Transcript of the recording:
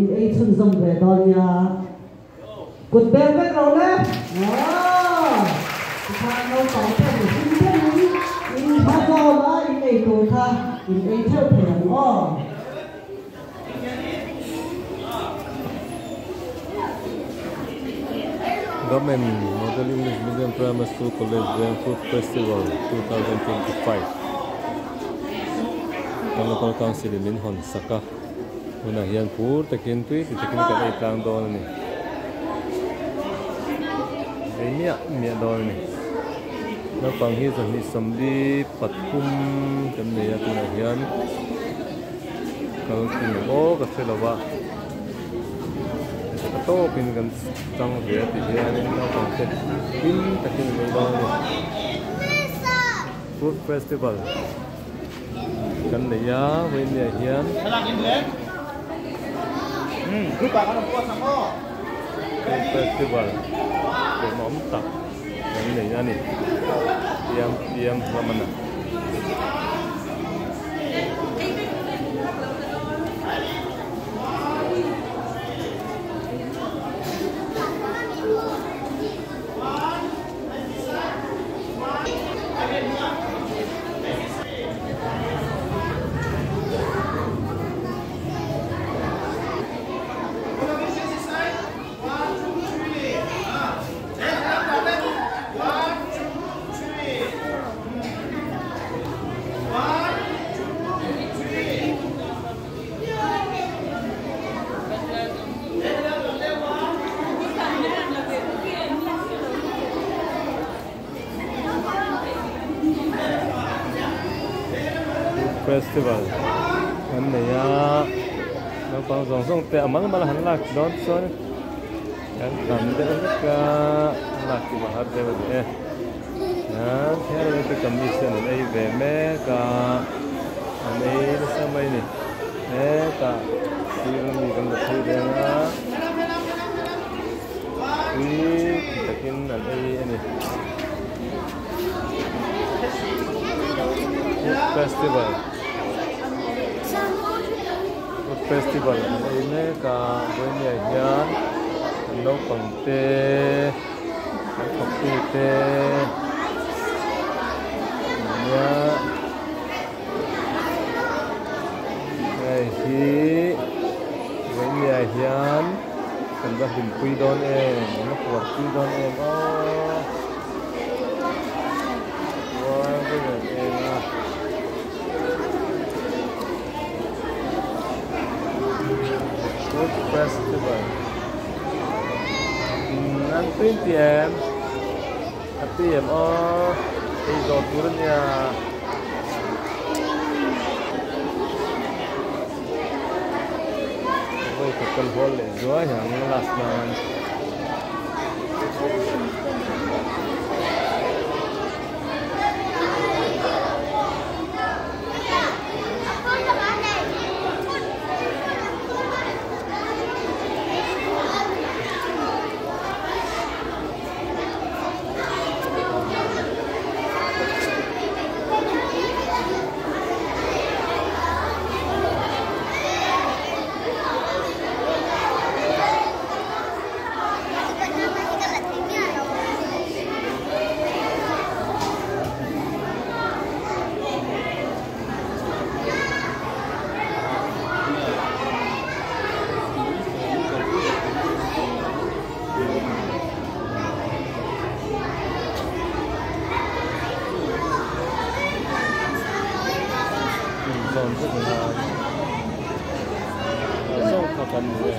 In ei chhunzawm ve dawn nia. Kut beng vek rawh le. Aww. Tikhan naupang te an hlim deuhin in hma zawn a in ei tur kha in ei theuh thei ang aw. Government Model English Medium Primary School College Veng Food Festival 2025 kan Local Council in min hawn sak a, hunah hian phur takin tui ti takin kan ei tlang dawn a ni. Ei miah miah dawn a ni. Naupang hi 273 kan nei a tunah hian kal kim em aw ka hre lo va. A tawpin kan chang ve a tih hianin naupang te hlim takin an ei dawn a ni. Food festival kan nei a vawinia hian Food festival lawmawm tak kan nei a ni piang piang hlawm a na. Festival an nei a naupang zawng zawng te a mal mal han lak dawn chuan kan tam deuh vek a lak chu a har deuh a ni e ah helai te kamis hian an ei ve mek a an ei nasa mai a ni hetah sir ami kan la phei reng a tui takin an ei a ni food festival food festival an ei mek a vawinia hian an naupang te an thawktu te nia hei hi vawinia hian kan va hlimpui dawn em an va puarpui dawn em aw puar vek em em a. Food festival an tui ti em a tui em aw ei zawh tur a nia. Vawi khat kan hawl leh zuai ang last nan. Zawn vek a zawng kha kan ni e.